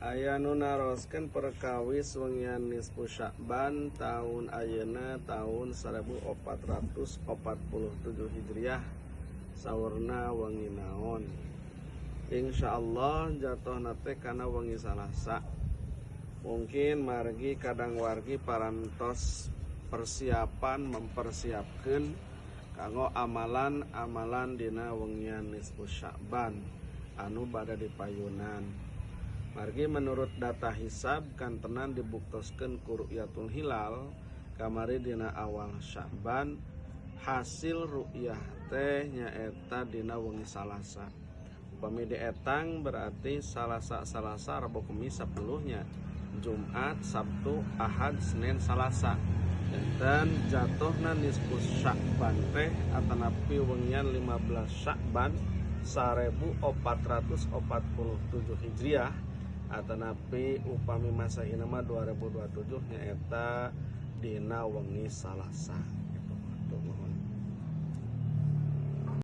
Aya nu naroskeun perkawis wengian nisfu Sya'ban tahun ayeuna tahun 1447 Hijriah, saurna wengi naon? Insyaallah jatuhna teh kana wengi Salasa. Mungkin margi kadang wargi parantos persiapan mempersiapkan kanggo amalan-amalan dina wengian nisfu Sya'ban anu bade dipayunan. Margi menurut data hisab kantenan dibuktoskeun ku ru'yatul hilal kamari dina awal Sya'ban, hasil ru'yah teh nyaeta dina wengi Salasa. Upami dietang berarti Salasa, Salasa, Rabu, Kemis 10 nya, Jumat, Sabtu, Ahad, Senin, Salasa. Dan jatuhna nisfu Sya'ban teh atanapi wengian 15 Sya'ban 1447 Hijriah, atanapi upami Masehi mah 2027, nyaeta dina wengi Salasa.